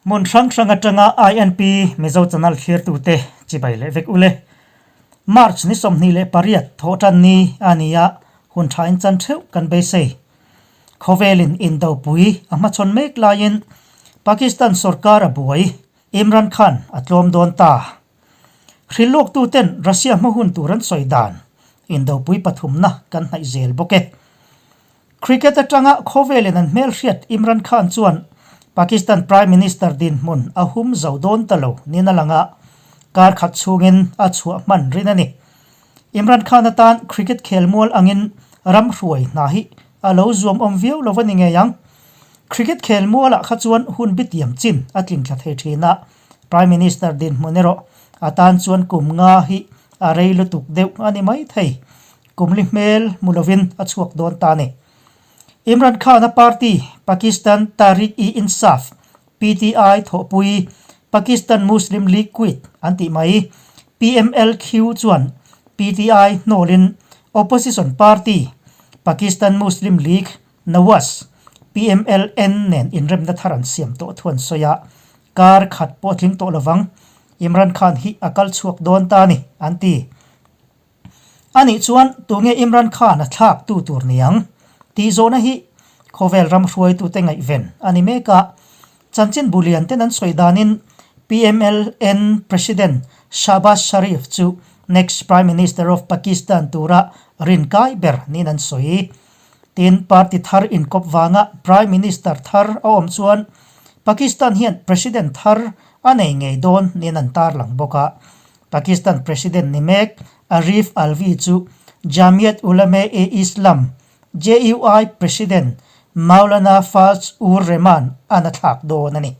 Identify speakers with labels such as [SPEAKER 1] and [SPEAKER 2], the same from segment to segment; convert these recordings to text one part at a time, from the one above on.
[SPEAKER 1] Hmun hrang hrang atanga INP Mizo Channel thlirtute chibai leh vek ule. March ni 28 thawhtan ni a ni a, hun tha in chan theuh kan beisei. Khawvelin indopui a hmachhawn mek laiin Pakistan sorkar a buai, Imran Khan a tlawm dawn ta. Hrilhlawktuten Russia hma hun tur an sawi dan indopui pathumna kan hnaih zel bawk e. Cricket atanga khawvelin an hmelhriat Imran Khan chuan Pakistan Prime Minister dinhmun a hum zo dawn ta lo niin a lang a, kar khat chhungin a chhuah hman rin a ni. Imran Khan atan cricket khelmual angin ram hruai hna hi a lo zuam awm viau lo a ni ngei ang. Cricket khelmualah kha chuan hun bitiam chin a tling thla thei thin a, Prime Minister dinhmun erawh atan chuan kum nga hi a rei lutuk deuh a ni mai thei. Kumli hmel hmu lovin a chhuak dawn ta a ni. Imran Khan-a party Pakistan Tehreek-e-Insaf, PTI, thawhpui Pakistan Muslim League Quit an tih mai, PMLQ, chuan PTI hnawlin opposition party Pakistan Muslim League Nawaz, PMLN, nen inremna thar an siam tawh thu an sawi a, kar khat pawh a tling tawh lovang, Imran Khan hi a kal chhuak dawn ta a ni, an ti. A nih chuan tunge Imran Khan a thlak tu tur ni ang? Tih zawhna hi khawvel ram hruaitute ngaihven a ni mek a. Chanchin bu lian ten an sawi danin PMLN President Shahbaz Sharif chu next Prime Minister of Pakistan tura rinkai ber niin an sawi. Tin, party thar inkawp vanga Prime Minister thar a awm chuan Pakistan hian President thar a nei ngei dawn niin an tarlang bawk a. Pakistan President ni mek Arif Alvi chu Jamiat Ulama-e-Islam, JUI, President Maulana Fazl ur Rehman an a thlak dawn a ni.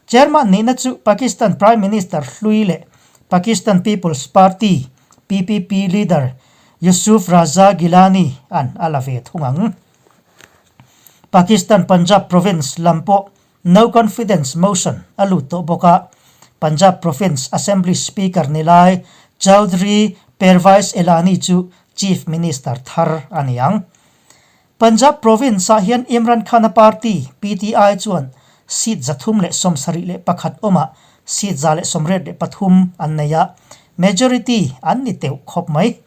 [SPEAKER 1] Chairman nihna chu Pakistan Prime Minister hlui leh Pakistan People's Party, PPP, leader Yousuf Raza Gilani an a la ve thung ang. Pakistan Punjab province lam pawh No confidence motion a lut tawh bawk a, Punjab Province Assembly Speaker ni lai Chaudhry Pervaiz Elani chu Chief Minister thar a ni ang. Punjab Province-ah hian Imran Khan-a party PTI chuan seat 371 awmah seat 183 an nei a, majority an ni teuh khawp mai.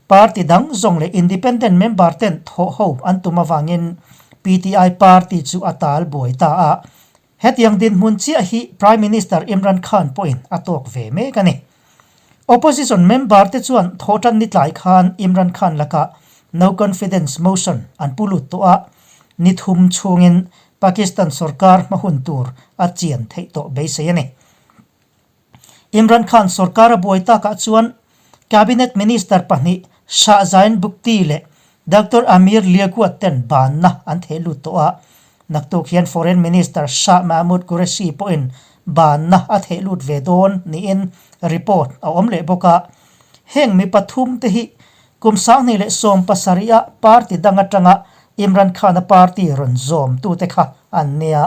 [SPEAKER 1] Party dang zawng leh independent member ten thawh ho an tum avangin PTI party chu a tal buai ta a. Hetiang dinhmun chiah hi Prime Minister Imran Khan pawhin a tawk ve mek a ni. Opposition member te chuan thawhtan ni tlai khan Imran Khan lakah no confidence motion an pu lut tawh a, ni thum chhungin Pakistan sorkar hma hun tur a chian theih tawh beisei a ni. Imran Khan sorkar a buai takah chuan Cabinet Minister pahnih Shah Zain Bugti leh Doctor Amir Liaquat ten banna an theh lut tawh a. Naktuk hian Foreign Minister Shah Mahmood Qureshi pawhin banna a theh lut ve dawn niin report a awm leh bawk a. Heng mi pathum te hi kum 2017 a party dang atanga Imran Khan-a party rawn zawmtute kha an nia.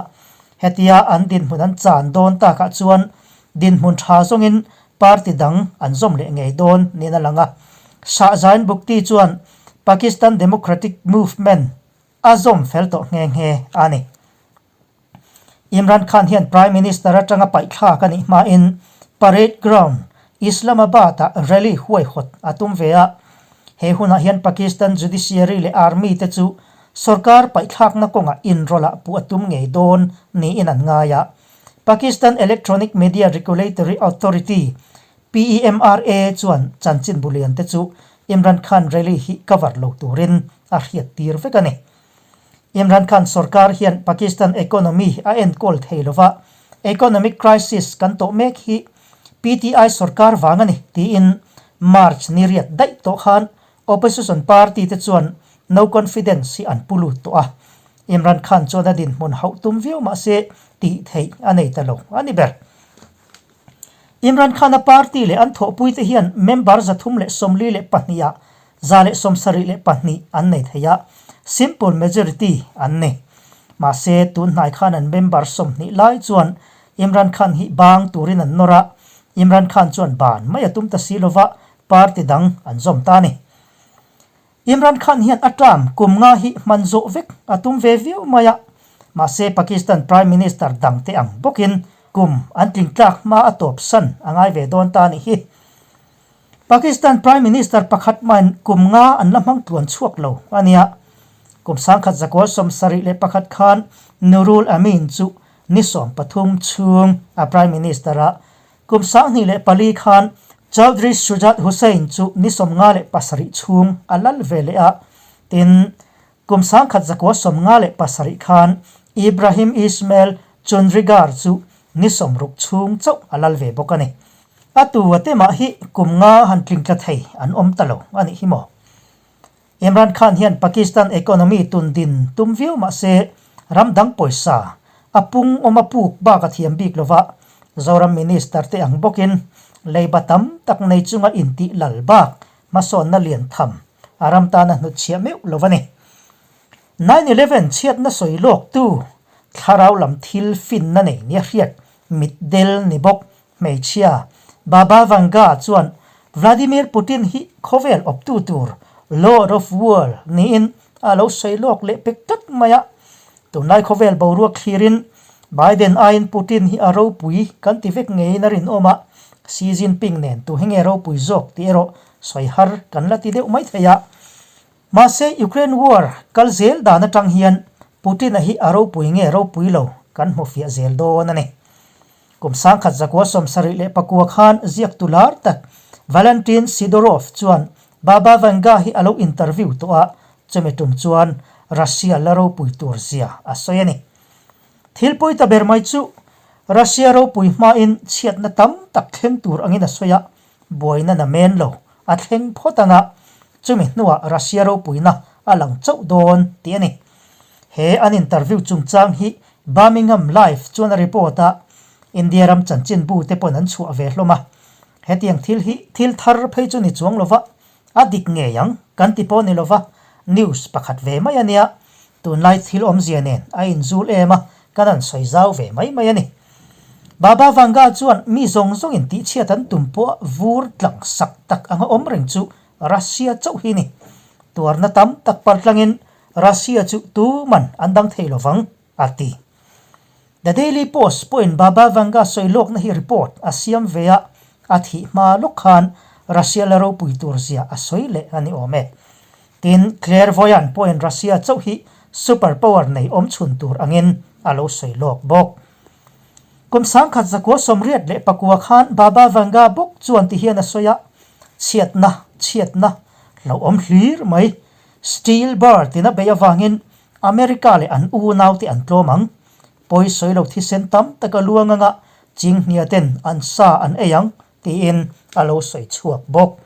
[SPEAKER 1] Hetia an dinhmun an chan dawn takah chuan dinhmun tha zawngin party dang an zawm leh ngei dawn niin a lang a. Shahzain Bugti chuan Pakistan Democratic Movement a zawm fel tawh nghe nghe a ni. Imran Khan hian Prime Minister atanga paihthlak a nih hmain Parade Ground, Islamabad-ah rally huaihawt a tum ve a. He hunah hian Pakistan Judiciary leh Army te chu Sorkar paihthlakna kawngah inrawlh ah puh a tum ngei dawn niin an ngai a. Pakistan Electronic Media Regulatory Authority, PEMRA, chuan chanchin bulian te chu Imran Khan rally hi cover lo turin a hriattir vek a ni. Imran Khan sorkar hian Pakistan economy a enkawl thei lova, economic crisis kan tawh mek hi PTI sorkar vang a ni tiin March ni riat daih tawh khan Opposition party te chuan no confidence hi an pu lut tawh a, Imran Khan chuan a dinhmun hauh tum viau mah se tih theih a nei ta lo a ni ber. Imran Khan-a party leh an thawhpui te hian member 342 ah 172 an nei thei a, simple majority an ni. Mahse, tun hnai khan an member 20 lai chuan Imran Khan hi bang turin an nawr a, Imran Khan chuan ban mai a tum ta si lova Party dang an zawm ta a ni. Imran Khan hian a term kum nga hi hman zawh vek a tum ve viau mai a. Mahse Pakistan Prime Minister dangte ang bawkin kum an tling tlak hma a tawp san a ngai ve dawn ta a nih hi. Pakistan Prime Minister pakhat mahin kum nga an la hmang tluan chhuak lo a nia. Kum 1971 khan Nurul Amin chu ni 13 chhung a Prime Minister a, kum 2004 khan Chaudhry Shujaat Hussain chu ni 57 chhung a lal ve leh a, tin, Kum 1957 khan Ibrahim Ismail Chundrigar chu ni 60 chhung chauh a lal ve bawk a ni. A tu a te mah hi kum nga han tling tla thei an awm ta lo a nih hi maw? Imran Khan hian Pakistan economy tun din tum viau mah se ram dang pawisa a pung awm a puk bak a thiam bik lo va, Zoram Minister te ang bawkin leiba tam tak nei chunga intih lal bak hmasawnna lian tham a ram tana hnutchhiah meuh lo a ni. 9/11 chhiatna sawi lawktu thlarau lam thil finna nei nia hriat mitdel ni bawk hmeichhia Baba Vanga chuan Vladimir Putin hi khawvel awptu tur Lord of World niin a lo sawi lawk leh pek tlat mai a. Tunlai khawvel boruak thlirin Biden aiin Putin hi a ropui kan ti vek ngeiin a rinawm a, Xi Jinping nen tu hi nge ropui zawk tih erawh sawi har kan la ti deuh mai thei a. Mahse Ukraine war kal zel dan atang hian Putin-a hi a ropui nge ropui lo kan hmu fiah zel dawn a ni. Kum 1979 khan ziaktu lar tak Valentin Sidorov chuan Baba Vanga hi a lo interview tawh a, chumi tum chuan Russia la ropui tur zia a sawi a ni. Thil pawi ta ber mai chu Russia ropui hmain chhiatna tam tak thleng tur angin a sawi a, buaina na men lo a thleng phawt ang a, chumi hnuah Russia ropuina a lang chauh dawn tih a ni. He an interview chungchang hi Birmingham Live chuan a report a, India ram chanchinbu te pawn an chhuah ve hlawm a. Hetiang thil hi thil thar phei chu ni chuang lova, a dik ngei ang kan ti pawh ni lova, news pakhat ve mai a nia. Tunlai thil awmzia nen a inzul em a, kan han sawi zau ve mai mai a ni. Baba Vanga chuan mi zawng zawngin tihchhiat an tum pawh vur tlang sak tak anga awm reng chu Russia chauh hi ni. Tuarna tam tak paltlangin Russia chu tuman an dang thei lovang, a ti. The Daily Post pawhin Baba Vanga sawi lawkna hi report a siam ve a, a thih hma lawk khan Russia la ropui tur zia a sawi leh a ni awm e. Tin, Clairvoyant pawhin Russia chauh hi super power nei awm chhun tur angin a lo sawi lawk bawk. Kum 1989 khan Baba Vanga bawk chuan ti hian a sawi a, Chhiatna, chhiatna, hlauhawm hlir mai. Steel bar tina bei avangin America leh an unaute an tlawm ang. Pawi sawi lo thisen tam tak a luang anga Chinghnia ten an sa an ei ang tiin a lo sawi chhuak bawk.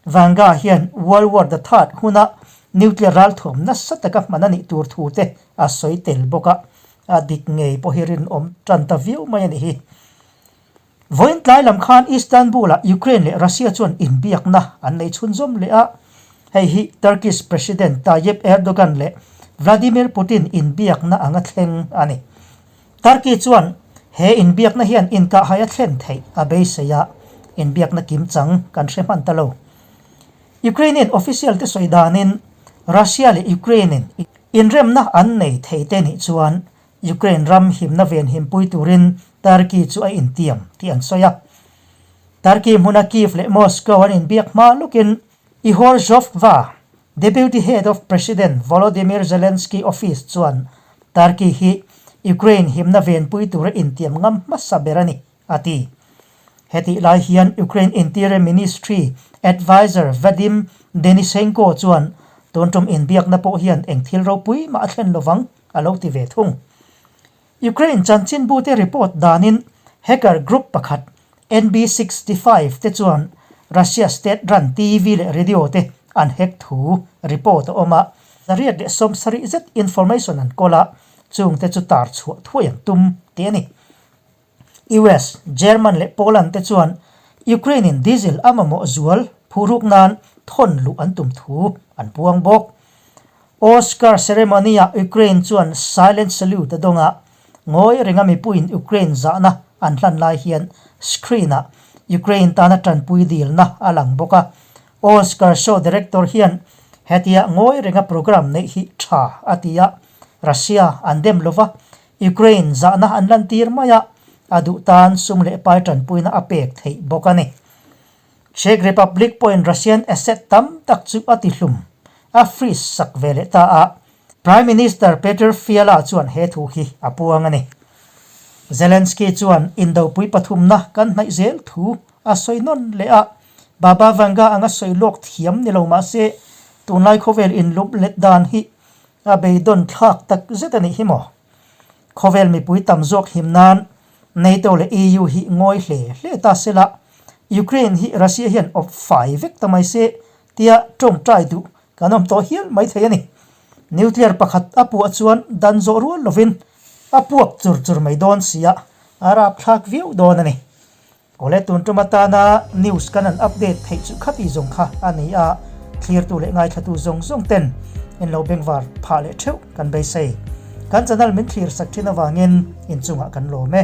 [SPEAKER 1] Vanga hian World War the Third huna nuclear ralthuam nasa taka hman a nih tur thu te a sawi tel bawk a, a dik ngei pawh hi rinawm tan ta viau mai a nih hi. Vawiin tlai lam khan Istanbul-ah Ukraine leh Russia chuan inbiakna an nei chhunzawm leh a, hei hi Turkish President Tayyip Erdogan leh Vladimir Putin inbiakna anga thleng a ni. Turkey chuan he inbiakna hian inkahhai a thlen theih a beisei a, inbiakna kimchang kan hre hman ta lo. Ukrainian official te sawi danin Russia leh Ukraine-in inremna an nei thei te nih chuan Ukraine ram himna venhimpui turin Turkey chu a intiam tih an sawi a. Turkey hmuna Kyiv leh Moscow an inbiak hma lawkin Ihor Zhovkva, Deputy Head of President Volodymyr Zelensky Office chuan Turkey hi Ukraine himna venpui tura intiam ngam hmasa ber a ni, a ti. Hetih lai hian Ukraine Interior Ministry Adviser Vadim Denisenko chuan tun tum inbiakna pawh hian eng thil ropui mah a thlen lovang a lo ti ve thung. Ukraine chanchinbute report danin hacker group pakhat NB65 te chuan Russia state run TV leh radio te an hack thu report a awm a, 170 zet information an kawl a, chungte chu tar chhuah thuai an tum tih a ni. US, German leh Poland te chuan Ukraine in diesel a mamawh zual phuhruk nan thawn luh an tum thu an puang bawk. Oscar ceremony ah Ukraine chuan silent salute a dawng a, ngawi renga mipuiin Ukraine zahna an hlan lai hian screen ah Ukraine tana tanpui dilna a lang bawk a. Oscar show director hian hetia ngawi renga program neih hi tha a ti a. Russia an dem lo va, Ukraine zahna an lantir mai a, a duh tan sum leh pai tanpuina a pek theih bawk a ni. Czech Republic pawhin Russian asset tam tak chu a tihlum, a freeze sak ve leh ta a, Prime Minister Petr Fiala chuan he thu hi a puang a ni. Zelensky chuan indopui pathumna kan hnaih zel thu a sawi nawn leh a, Baba Vanga anga sawi lawk thiam ni lo mah se tunlai khawvel inlum let dan hi a beidawn thlak tak zet a nih hi maw? Khawvel mipui tam zawk him nan NATO leh EU hi ngawi hle hle ta se la, Ukraine hi Russia hian awp fai vek ta mai se tia tawngtai duh kan awm tawh hial mai thei a ni. Nuclear pakhat a puah chuan dan zawh rual lovin a puak chur chur mai dawn sia, a rapthlak viau dawn a ni. Awle tun tum atana news kan han update theih chu khati zawng kha a ni a, thlirtu leh ngaithlatu zawng zawng ten in lo bengvar phah leh theuh kan beisei. Kan channel min thlir sak thin avangin inchungah kan lawm e.